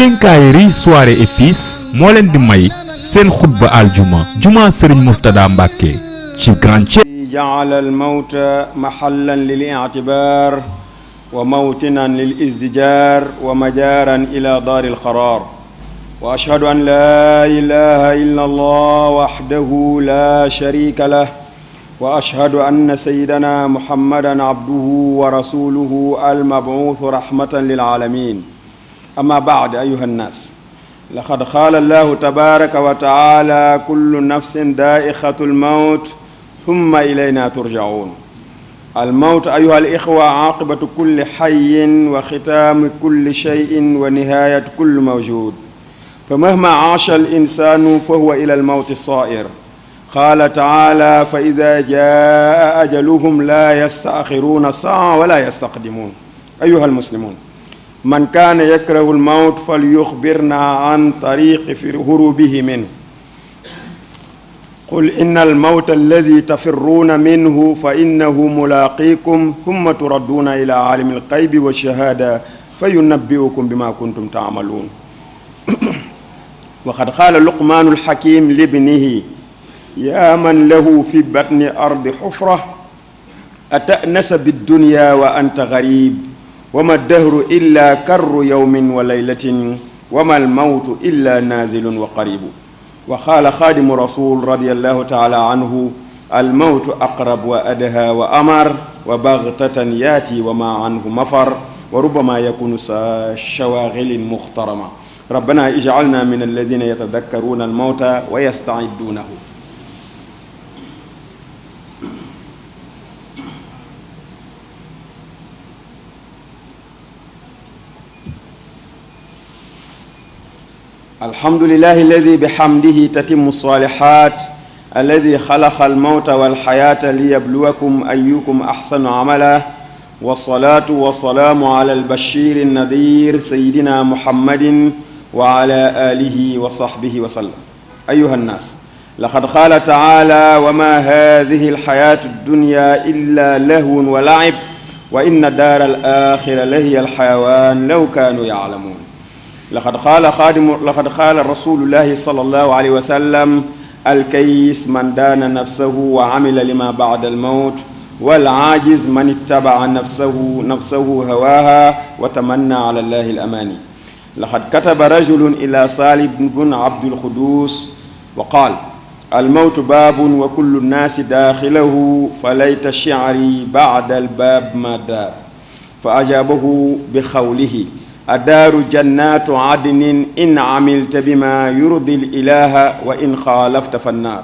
Quincaillerie Soirée et Fils moo leen di may seen xutba aljuma juma Serigne Mourtada Mbacké ci Grand Thiès. جعل الموت محلا للاعتبار وموطنا للازدجار ومجارا إلى دار القرار وأشهد أن لا إله إلا الله وحده لا شريك له وأشهد أن سيدنا محمدا عبده ورسوله المبعوث رحمة للعالمين أما بعد أيها الناس لقد قال الله تبارك وتعالى كل نفس ذائقة الموت ثم إلينا ترجعون الموت أيها الإخوة عاقبة كل حي وختام كل شيء ونهاية كل موجود فمهما عاش الإنسان فهو إلى الموت صائر قال تعالى فإذا جاء أجلهم لا يستأخرون ساعة ولا يستقدمون أيها المسلمون من كان يكره الموت فليخبرنا عن طريق هروبه منه قل إن الموت الذي تفرون منه فإنه ملاقيكم ثم تردون إلى عالم الغيب والشهادة فينبئكم بما كنتم تعملون وقد قال لقمان الحكيم لابنه يا من له في بطن أرض حفرة أتأنس بالدنيا وأنت غريب وما الدهر إلا كر يوم وليلة وما الموت إلا نازل وقريب وقال خادم رسول رضي الله تعالى عنه الموت أقرب وأدهى وأمر وبغتة ياتي وما عنه مفر وربما يكون شواغل مخترمة ربنا اجعلنا من الذين يتذكرون الموت ويستعدونه الحمد لله الذي بحمده تتم الصالحات الذي خلق الموت والحياة ليبلوكم أيكم أحسن عملا والصلاة والسلام على البشير النذير سيدنا محمد وعلى آله وصحبه وسلم أيها الناس لقد قال تعالى وما هذه الحياة الدنيا إلا لهو ولعب وإن دار الآخرة لهي الحيوان لو كانوا يعلمون لقد قال رسول الله صلى الله عليه وسلم الكيس من دان نفسه وعمل لما بعد الموت والعاجز من اتبع نفسه هواها وتمنى على الله الأماني لقد كتب رجل إلى سالم بن عبد القدوس وقال الموت باب وكل الناس داخله فليت شعري بعد الباب ما دار فأجابه بقوله الدار جنات عدن إن عملت بما يرضي الإله وإن خالفت فالنار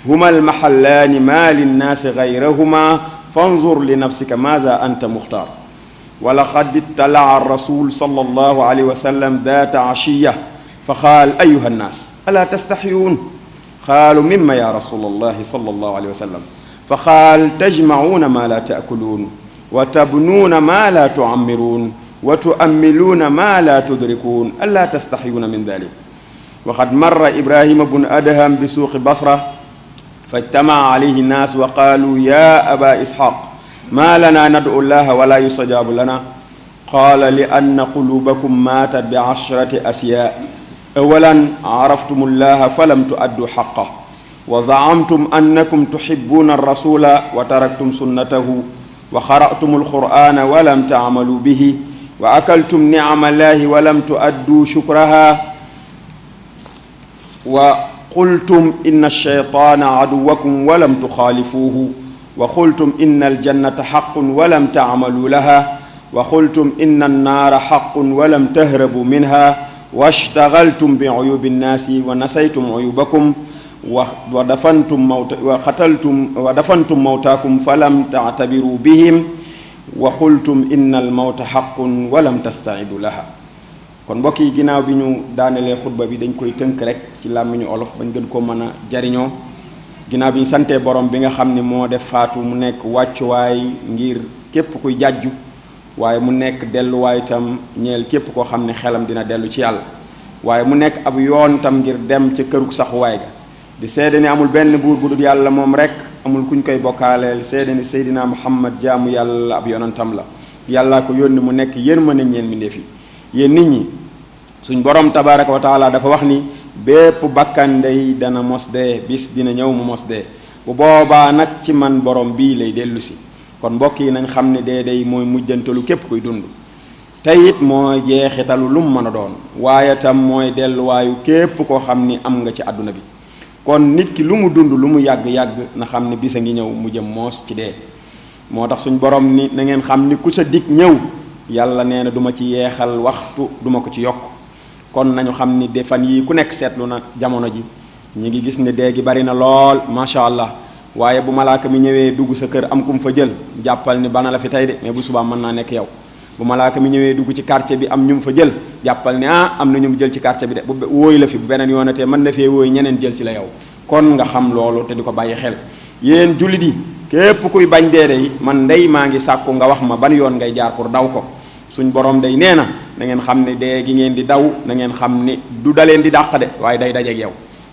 هما المحلان ما للناس غيرهما فانظر لنفسك ماذا أنت مختار ولقد اطلع الرسول صلى الله عليه وسلم ذات عشية فقال أيها الناس ألا تستحيون قالوا مما يا رسول الله صلى الله عليه وسلم فقال تجمعون ما لا تأكلون وتبنون ما لا تعمرون وتؤملون ما لا تدركون ألا تستحيون من ذلك وقد مر إبراهيم بن أدهم بسوق بصرة فاجتمع عليه الناس وقالوا يا أبا إسحاق ما لنا ندعو الله ولا يستجاب لنا قال لأن قلوبكم ماتت بعشرة أشياء أولا عرفتم الله فلم تؤدوا حقه وزعمتم أنكم تحبون الرسول وتركتم سنته وقرأتم القرآن ولم تعملوا به وأكلتم نعم الله ولم تؤدوا شكرها وقلتم إن الشيطان عدوكم ولم تخالفوه وقلتم إن الجنة حق ولم تعملوا لها وقلتم إن النار حق ولم تهربوا منها واشتغلتم بعيوب الناس ونسيتم عيوبكم ودفنتم موتاكم فلم تعتبروا بهم وقلتم إن الموت حق ولم تستعدوا لها kon mbokk yi ginnaaw bi ñu daanelee xutba bi dañ koy tënk rek ci làmmiñu olof bañ gën ko mën a jariñoo ginnaaw bi ñu santee borom bi nga xam ni moo def faatu mu nekk wàccuwaay ngir képp kuy jàjju waaye mu nekk delluwaay itam ñeel képp koo xam ne xelam dina dellu ci yàlla waaye mu nekk ab yoon tam ngir dem ca kërug saxuwaay ga di seede ni amul benn buur bu dul yàlla moom rek amul kuñ koy bokkaaleel seede ni Seydina Muhammad jaamu yàlla ab yonantam la yàllaa ko yónni mu nekk yërmande ñeen mbindéef yi yéen nit ñi suñ borom tabaraka wa taala dafa wax ni bépp bakkan day dana mos dee, bis dina ñëw mu mos dee, bu boobaa nag ci man borom bii lay dellu si. kon mbokk yi nañ xam ne dee day mooy mujjantalu képp kuy dund, te it mooy jeexitalu lu mu mën a doon, waaye tam mooy delluwaayu képp koo xam ni am nga ci àdduna bi. kon nit ki lu mu dund lu mu yàgg-yàgg na xam ne bisa ngi ñëw mu jëm moos ci dee. moo tax suñ borom ni na ngeen xam ni ku sa dig ñëw yàlla nee na du ma ci yeexal waxtu, du ma ko ci yokk. kon nañu xam ni de fan yii ku nekk seetlu na jamono ji ñi ngi gis ne dee gi bari na lool macha allah, waaye bu malaaka mi ñëwee dugg sa kër am ku mu fa jël jàppal ni bana la fi tey de, mais bu subaa mën naa nekk yow. bu malaaka mi ñëwee dugg ci quartier bi am ñu mu fa jël jàppal ni am na ñu mu jël ci quartier bi de, bu wóoy la fi bu beneen yoonatee mën na fee wóoy ñeneen jël si la yow. kon nga xam loolu te di ko bàyyi xel. yéen jullit yi képp kuy bañ dee de man ndey maa ngi sàkku nga wax ma ban yoon ngay jaar pour daw ko. suñ borom day nee na ngeen xam ne dee gi ngeen di daw na ngeen xam ni du daleen di dàq de, waaye day dajeeg yow.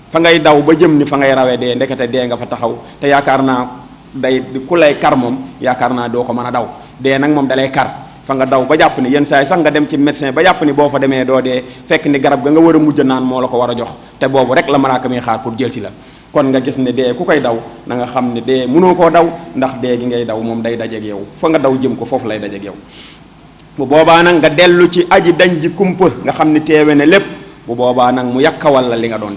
fa ngay daw ba jëm ni fa ngay rawee dee, ndekete dee nga fa taxaw te yaakaar naa day ku lay kar moom yaakaar naa doo ko mën a daw. dee nag moom dalay kar fa nga daw ba jàpp ni yenn saa yi sax nga dem ci médecin ba jàpp ni boo fa demee doo dee, fekk ni garab ga nga war a mujj naan moo la ko war a jox, te boobu rek la malaaka mi xaar pour jël si la. kon nga gis ne dee ku koy daw na nga xam ne dee mënoo koo daw, ndax dee gi ngay daw moom day dajeeg yow, fa nga daw jëm ko foofu lay dajeeg yow. bu boobaa nag nga dellu ci aji dañ ji kumpa nga xam ni teewe ne lépp, bu boobaa nag mu yàkkawal la li nga doon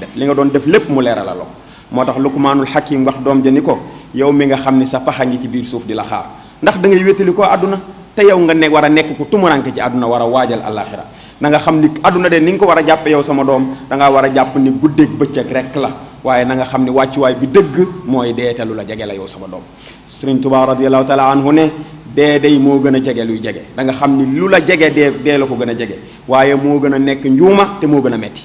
def lépp mu leeral la. moo tax Luqmaanul Hakim wax doom ja ni ko yow mi nga xam ni sa paxa ngi ci biir suuf di la xaar, ndax da ngay wétali ko àdduna te yow nga war a nekk ku tumuranke ci àdduna war a waajal àllaaxira. na nga xam ni àdduna de ni nga ko war a jàppe yow sama doom da ngaa war a jàpp ni guddeeg bëccëg rek la, waaye na nga xam ni wàccuwaay bi dëgg mooy deetalu la jege la yow sama doom. Sëriñ Tuubaa radiyallahu taala anhu ne dee day moo gën a jege luy jege, da nga xam ni lu la jege dee la ko gën a jege, waaye moo gën a nekk njuuma te moo gën a metti.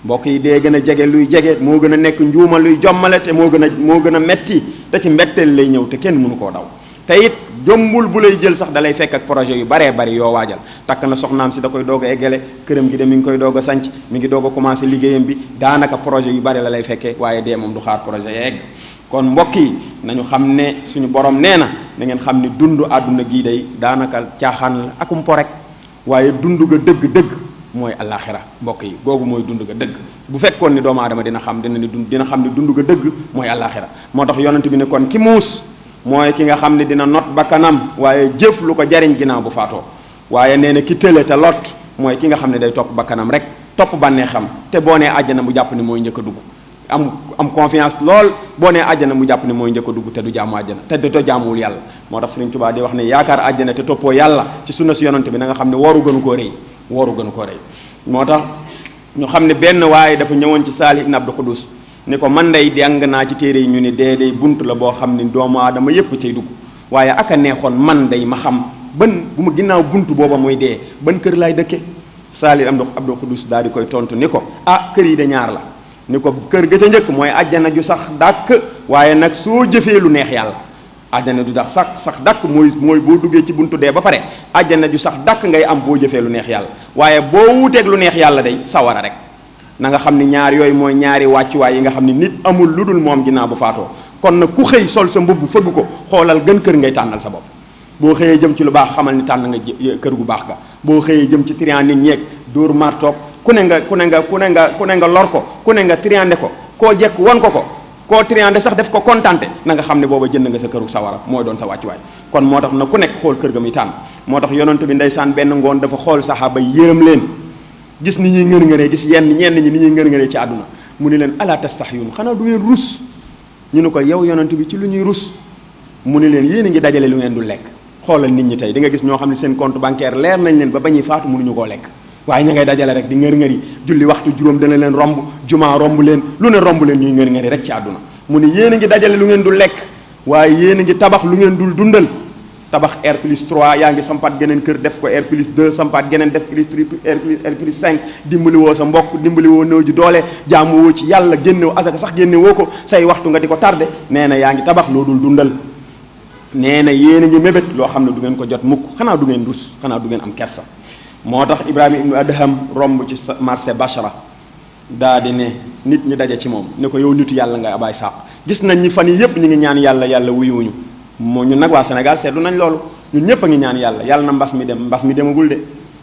mbokk yi dee gën a jege luy jege moo gën a nekk njuuma luy jommale te moo gën a metti, te ci mbetteel lay ñëw te kenn mënu koo daw. te it jombul bu lay jël sax dalay fekk ak projet yu baree bari yoo waajal. takk na soxnaam si da koy doog a eggale, këram gi de mi ngi koy doog a sanc, mi ngi doog a commencé liggéeyam bi, daanaka projet yu bari la lay fekkee, waaye dee moom du xaar projet ya egg. kon mbokk yi nañu xam ne suñu borom nee na ngeen xam ni dund àdduna gii day daanaka caaxaan la akum po rek, waaye dund ga dëgg-dëgg mooy àllaaxira. mbokk yi googu mooy dund ga dëgg. bu fekkoon ni doomu aadama dina xam ni dund ga dëgg mooy àllaaxira. moo tax yonent bi ne kon ki muus mooy ki nga xam ne dina not bakkanam waaye jëf lu ko jariñ ginnaaw bu faatoo. waaye nee na ki tële te lot mooy ki nga xam ne day topp bakkanam rek, topp bànneexam, te boo nee àjjana mu jàpp ni mooy njëkk a dugg. am confiance lool boo nee àjjana mu jàpp ne mooy njëkk a dugg te du jaamu àjjana te du jaamuwul yàlla. moo tax Sëriñ Tuubaa di wax ne yaakaar àjjana te toppoo yàlla ci sunna si yonante bi na nga xam ne waru gënu koo rëy. moo tax ñu xam ne benn waaye dafa ñëwoon ci Saalih ibn Abdul Quddus ni ko man day jàng naa ci téere yi ñu ni dee day bunt la boo xam ne doomu aadama yépp cay dugg, waaye aka neexoon man day ma xam ban bu ma ginnaaw bunt booba muy dee ban kër laay dëkke. Saalih ibn Abdul Quddus daal di koy tontu ni ko kër yi de ñaar la, ni ko kër ga ca njëkk mooy àjjana ju sax dàkk, waaye nag soo jëfee lu neex yàlla. àjjana ju sax dàkk mooy boo duggee ci buntu dee ba pare àjjana ju sax dàkk ngay am boo jëfee lu neex yàlla, waaye boo wuuteeg lu neex yàlla day sawara rek. na nga xam ni ñaar yooyu mooy ñaari wàccuwaay yi nga xam ni nit amul lu dul moom ginnaaw bu faatoo. kon nag ku xëy sol sa mbubb fëgg ko xoolal gën kër ngay tànnal sa bopp. boo xëyee jëm ci lu baax xamal ni tànn nga kër gu baax ga, boo xëyee jëm ci trian nit ñeeg dóor martoog ku ne nga lor ko, ku ne nga triandé ko, koo jekk won ko koo triandé sax def ko kontante, na nga xam ne booba jënd nga sa këru sawara mooy doon sa wàccuwaay. kon moo tax na ku nekk xool kër ga muy tànn. moo tax yonent bi ndeysaan benn ngoon dafa xool saxaaba yërëm leen, gis ni ñuy ngër-ngëree, gis ñenn ñi ni ñuy ngër-ngëree ci àdduna, mu ni leen ala tastahyuun, xanaa du ngeen rus? ñu ne ko yow yonent bi ci lu ñuy rus? mu ni leen yéen a ngi dajale lu ngeen du lekk. xoolal nit ñi tey di nga gis ñoo xam ne seen compte bancaire leer nañ leen ba ñuy faatu mënuñu koo lekk, waaye ña ngay dajale rek di ngër-ngëri. julli waxtu juróom dana leen romb, jumaa romb leen, lu ne romb leen, ñuy ngër-ngëri rek ci àdduna. mu ni yéen a ngi dajale lu ngeen du lekk, waaye yéen a ngi tabax lu ngeen dul dundal. tabax R+3 yaa ngi sampaat geneen kër def ko R+2, sampaat geneen def R+5, dimbali woo sa mbokk, dimbali woo néew ji doole, jaamu woo ci yàlla, génne woo asaka sax génne woo ko, say waxtu nga di ko tardé. nee na yaa ngi tabax loo dul dundal. nee na yéen a ngi mébét loo xam ne du ngeen ko jot mukk, xanaa du ngeen rus, xanaa du ngeen am kersa. moo tax Ibrahima ibnu Adham romb ci marché Bachra daa di ne nit ñi daje ci moom ne ko yow nitu yàlla nga Abaay Saq, gis nañ ñi fan yi yépp ñu ngi ñaan yàlla wuyuwuñu. moo ñun nag waa Sénégal seetlu nañ loolu, ñun ñëpp a ngi ñaan yàlla na mbas mi demagul de,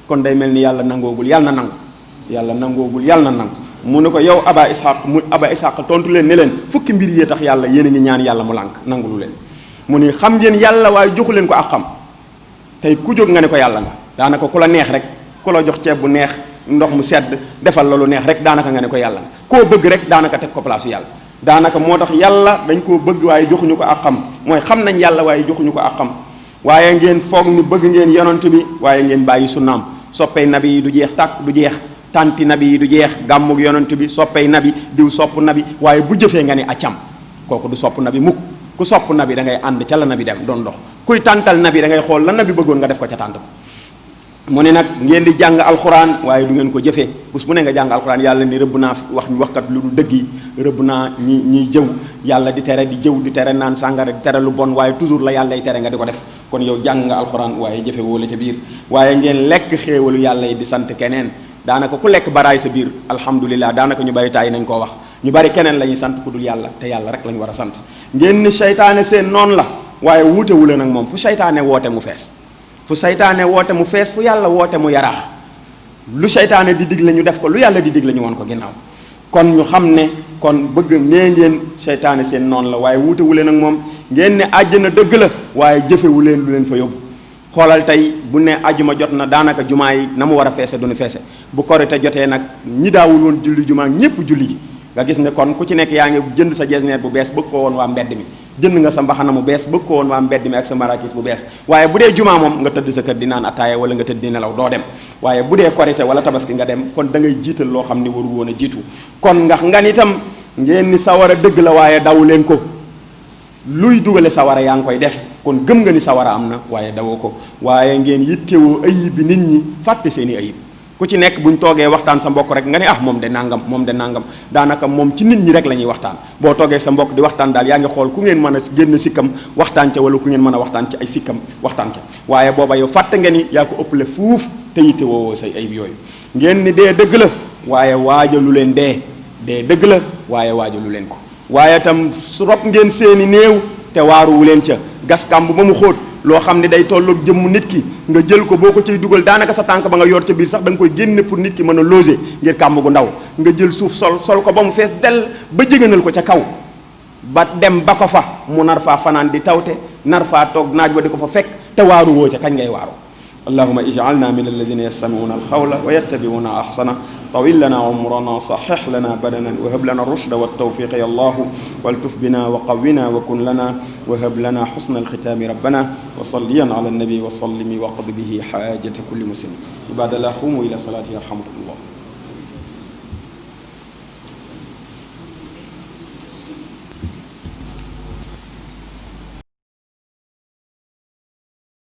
kon day mel ni yàlla nangoogul, yàlla na nangu. yàlla nangoogul yàlla na nangu mu ne ko yow aba ishaq tontu leen ne leen fukki mbir yee tax yàlla yéen a ngi ñaan yàlla mu lànk nangulu leen mu ni xam ngeen yàlla waaye joxu leen ko ak xam tey ku jóg nga ne ko yàlla nga daanaka ku la neex rek ku la jox ceeb bu neex ndox mu sedd defal la lu neex rek daanaka nga ne ko yàlla nga koo bëgg rek daanaka teg ko place yàlla daanaka moo tax yàlla dañ koo bëgg waaye joxuñu ko ak xam mooy xam nañ yàlla waaye joxuñu ko ak xam waaye ngeen foog ni bëgg ngeen yonent bi waaye ngeen bàyyi sunnaam soppey nabi yi du jeex tàkk du jeex tanti nabi yi du jeex gàmmug yonent bi soppey nabi diw sopp nabi waaye bu jëfee nga ne accam kooku du sopp nabi mukk ku sopp nabi da ngay ànd ca la nabi dem doon dox kuy tàntal nabi da ngay xool la nabi bëggoon nga def ko ca tànt mu ne nag ngeen di jàng alxuraan waaye du ngeen ko jëfee bés bu ne nga jàng alxuraan yàlla ni rëbb naa waxkat lu du dëgg yi rëbb naa ñiy jëw yàlla di tere di jëw di tere naan sàngara di tere lu bon waaye toujours la yàlla y tere nga di ko def kon yow jàng nga alxuraan waaye jëfe woo la ca biir waaye ngeen lekk xéewalu yàlla yi di sant keneen daanaka ku lekk baraay sa biir alhamdulilah daanaka ñu bari taay nañ koo wax ñu bari keneen la ñuy sant ku dul yàlla te yàlla rek la ñu war a sant ngeen ni seytaane seen noonu la waaye wuute wu leen ak moom fu seytaane woote mu fees fu seytaane woote mu fees fu yàlla woote mu yaraax lu seytaane di digle ñu def ko lu yàlla di digle ñu woon ko ginnaaw kon ñu xam ne kon bëgg nee ngeen seytaane seen noonu la waaye wuute wu leen ak moom ngeen ne àjjana dëgg la waaye jëfewu leen lu leen fa yóbbu xoolal tey bu ne ajuma jot na daanaka jumaa yi na mu war a feese du ñu feese bu korite jotee nag ñi daawul woon julli jumaa ñépp julli ji nga gis ne kon ku ci nekk yaa ngi jënd sa jesneer bu bees bëgg ko woon waa mbedd mi jënd nga sa mbaxana mu bees bëgg ko woon waa mbedd mi ak sa marakis bu bees waaye bu dee jumaa moom nga tëdd sa kër di naan ataaya wala nga tëdd di nelaw doo dem waaye bu dee korite wala tabaski nga dem kon da ngay jiital loo xam ni waru woon a jiitu kon nga itam ngeen ni sawara dëgg la waaye daw leen ko luy dugale sawara yaa ngi koy def kon gëm nga ni sawara am na waaye dawoo ko waaye ngeen yittewoo ayib bi nit ñi fàtte seeni ayib ku ci nekk buñ toogee waxtaan sa mbokk rek nga ne ah moom de nangam daanaka moom ci nit ñi rek la ñuy waxtaan boo toogee sa mbokk di waxtaan daal yaa ngi xool ku ngeen mën a génn sikkam waxtaan ca wala ku ngeen mën a waxtaan ci ay sikkam waxtaan ca waaye booba yow fàtte nga ni yaa ko ëppale fuuf te yittewoo say ayib yooyu ngeen ni dee dëgg la waaye waajalu leen dee dëgg la waaye waajalu leen ko waaye tam rob ngeen seeni néew te waaruwu leen ca gas kàmb ba mu xóot loo xam ne day tolloog jëmm nit ki nga jël ko boo ko ciy dugal daanaka sa tànk ba nga yor ca biir sax da nga koy génne pour nit ki mën a loger ngir kàmb gu ndaw nga jël suuf sol ko ba mu fees del ba jégénal ko ca kaw ba dem ba ko fa mu nar faa fanaan di tawte nar faa toog naaj ba di ko fa fekk te waaru woo ca kañ ngay waaru allahuma ij'alna min alladhina yastami'una alqawla wa yattabi'una ahsana طويل لنا عمرنا صحح لنا بدنا وهب لنا الرشد والتوفيق يا الله والتف بنا وقونا وكن لنا وهب لنا حسن الختام ربنا وصليا على النبي وسلم وقض به حاجة كل مسلم عباد الله قوموا إلى صلاة يرحمكم الله